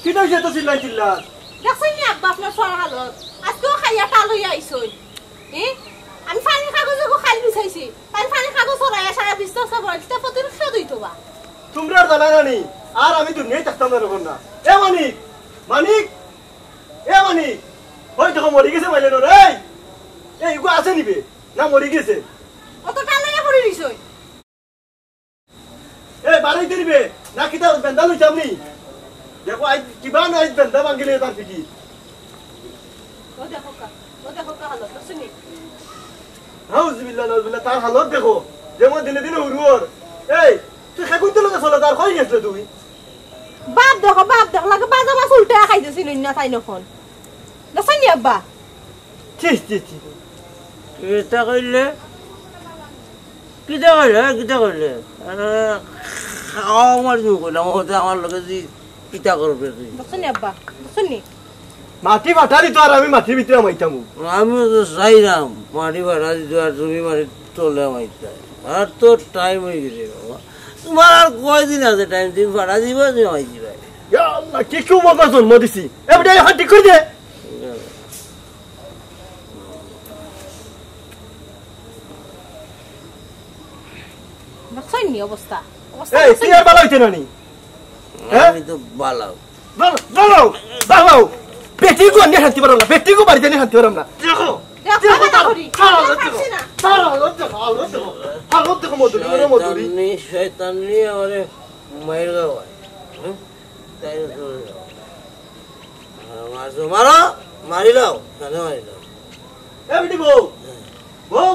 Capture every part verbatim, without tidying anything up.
কিতা অইছে এত চিল্লান চিল্লান? দেখছইন নি আব্বা আপনার ফুয়ার হালত? আইজকেও খাইয়া টাল অইয়া আইছইন। হি? আমি পানির কাগজ অগু খাইল বিছাইছি। তাইন পানির কাগজ ছড়াইয়া সারা বিছনা ছড়াইয়া দিতা, প্রতিরোধ অইতো বা। তুমরার জানা জানি, আর আমি দুনিয়াত থাকতাম না রকম না। এ মানিক, মানিক, এ মানিক, অউ দেখো মরি গেছে মাইলে রে। এই, এই ইগু আছে নি বে? না মরি গেছে? অত টাল অইয়া পড়ি রইছইন। এ, বাড়াইতে দিবে। না কিতা বেন্দা লইতাম নি? দেখো, আইজ কিবা না আইজ বেন্দা ভাঙ্গিলে তার পিঠি। ও দেখো কা, ও দেখো কা হালত, দেখছো নি? নাউজুবিল্লাহ, নাউজুবিল্লাহ, তার হালত দেখো। যেমন দিনে দিনে হুরু অর। এই, তুই খেকুনতে লগে চলে, তার কই গেছলে তুই? বাপ দেখো, বাপ দেখো, লাগে বাজা মাছ উল্টা খাইতেছিল না তাই নখন। দেখছো নি আব্বা? ছি, ছি, ছি। কিতা কইলে? কিতা কইলে, হ্যাঁ? কিতা কইলে? আরে, খাওয়া আমার জন্য কইলাম, ও তো আমার লগে যে কিতা করবে তুই? দেখছো নি আব্বা? দেখছো নি? মাটি ফাটা দিত আর আমি মাটির ভিতরে মাইতাম। আমিও তো চাইলাম মাটি ফাটা দিত আর তুমি মাটির তলে মাইতায়। আর তো টাইম অই গেছে বাবা। তোমার আর কয়দিন আছে টাইম? তুমি ফাটা দিবা, তুমি মাই দিবা। ইয়া আল্লাহ, কি কুমকর জন্ম দিছি। এ বেটা, এখন ঠিক করি দে। দেখছইন নি অবস্থা? অবস্থা এই, দেখছইন তুই আর নি? বালা অইতে না নি? হ্যাঁ? আমি তো বালাও। বালা, বালাও, বালাও। বেটিগু আনিয়া শান্তি পারাম না, বেটিগু বাড়িত আনিয়া শান্তি পারাম না। দেখো, দেখো, দেখো, দেখো, তার, দেখো, তার হালত দেখো, দেখো। তার হালত দেখো, হালত দেখো, হালত দেখো, মধুরী, ওরে মধুরী। শয়তানি, শয়তানি, আমারে মাইর খাওয়ায়। হুম? তাই তো চলে যাও। মারো, মারো, মারি লাও, তাহলে মারি লাও। এ বেটি বউ, বউ।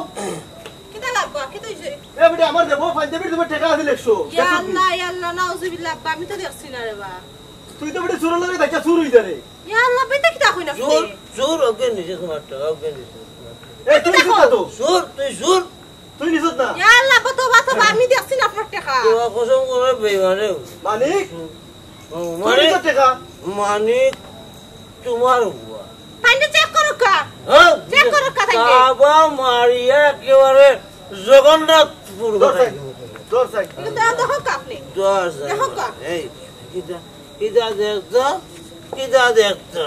কিতা লাগবো? কিতা অইছে? এ বেটি, আমার দেবো, পাঞ্জাবির তোমার টেকা আছে লেখছো। ইয়া আল্লাহ, ইয়া আল্লাহ, নাউজুবিল্লাহ, আব্বা, আমি তো দেখছি না রে বা। তুই তো বেটি চুরর লগে দেখা চুর অই যা রে। ইয়া আল্লাহ, বেটা কিতা কইন আপনি? চুর, চুর, ওকে নিছে তোমার টেকা, ওকে নিছে তোমার টেকা। এ, তুই নিছত না তো? চুর, তুই চুর। তুই নিছত না? ইয়া আল্লাহ, বাবা, বাবা, বাবা, আমি দেখছি না আপনার টেকা। তোমার কসম করে বেইমানে। মানিক? ও, তুই মানিক, নিছত টেকা? মানিক, তোমার হুয়া। পাইন্ডে চেক করো কা? হ্যাঁ? চেক করো কা তাইলে? বাবা মারিয়া একেবারে জগন্নাথপুর ধর বানাই সাইড, দিবো। ধর সাইড। কিন্তু দেখো কা আপনি? ধর সাইড। দেখো কা? এই, কিতা, কিতা দেখতো? কিতা দেখতো?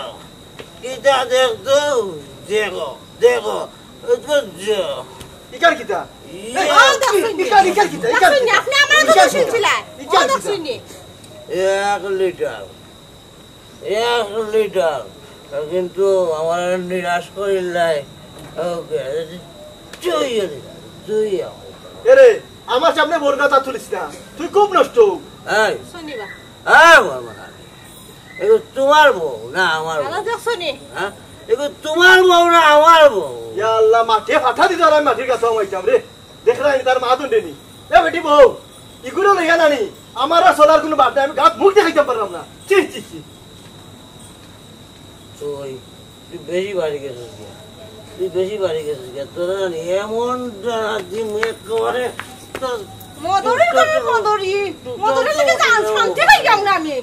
কিতা দেখতো? দেখো, দেখো। ইকার কিতা? ইয়া। ও, দেখছইন নি? ইকার, ইকার কিতা? ইকার দেখছইন নি? কিতা? আপনি আমার কথা ইকার কিতা? শুনছিলেন। ও, ইকার কিতা? দেখছইন নি? এক লিটার। এক লিটার। কিন্তু আমার নিরাশ করিলাই। ওকে। তুই এ দিলা, তুই আমার। এরে, আমার সামনে বউর কথা তুলিস না। তুই খুব নষ্ট। এই। শুনিবা। হ্যাঁ, বলবো না। এগু তোমার বউ না আমার বউ? আলা দেখছো নি? হ্যাঁ? এগু তোমার বউ না আমার বউ? ইয়া আল্লাহ, মাঠে ফাটা দিত আর আমি মাটির কাছে মাইতাম রে। দেখরায় নি তার মা দুন্ডে নি। এ বেটি বউ, ইগুরে লইয়া নানি, আমার আর চলার কুনু বাদ নাই, আমি গাত মুখ দেখাইতাম পারলাম না। ছি, ছি, ছি। তুই, তুই বেশি বাড়ি গেছিস গিয়া। তুই বেশি বাড়ি গেছিস গিয়া। তোরা জানি এমন ডানা দিমু একেবারে তোর মদরি করে মদরি। মদরি লেগে জান শান্তি পাইলাম না আমি।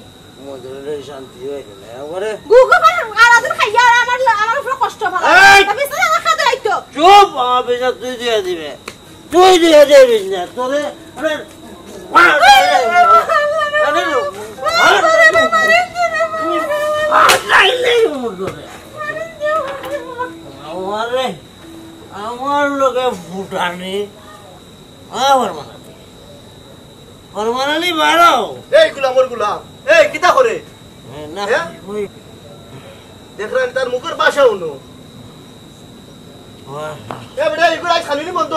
মদরি লেগে শান্তি হয়ে গেলে একবারে। গুগু ভাই আলাদা খাইয়া আর আমার, আমার উপরে কষ্ট ভালো। এই! আমি সারা রাখা দেয় তো। চুপ, আমার বিছনা তুই দিয়ে দিবে। তুই দিয়ে দিবি না, তোরে, আরে, আরে, আরে, আরে, আমারে, আমার লগে ফুটানি, আমার মানানি, আমার মানানি বাড়াও। এই গুলামর গুলাম, এই কিতা করে? হ্যাঁ, না, হ্যাঁ? ওই দেখরায় নি তার মুখর ভাষা হুনো। এ বেটা, ইগুর আইজ খালি নি বন্ধ।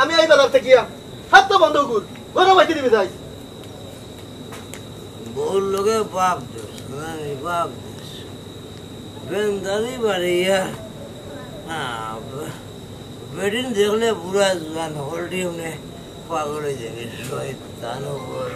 আমি আই বাজার থাকিয়া। হাত তো বন্ধ ইগুর। ঘরো বাইতে দিবি যাই। বউর লগে বাপ দোষ, নাই বাপ দোষ। বেন্দারি বাড়িয়া। হ্যাঁ, বে-, বেটিন দেখলে বুড়া জুয়ান হলটি হুনে পাগল হয়ে যাবে। শয়তান হবল।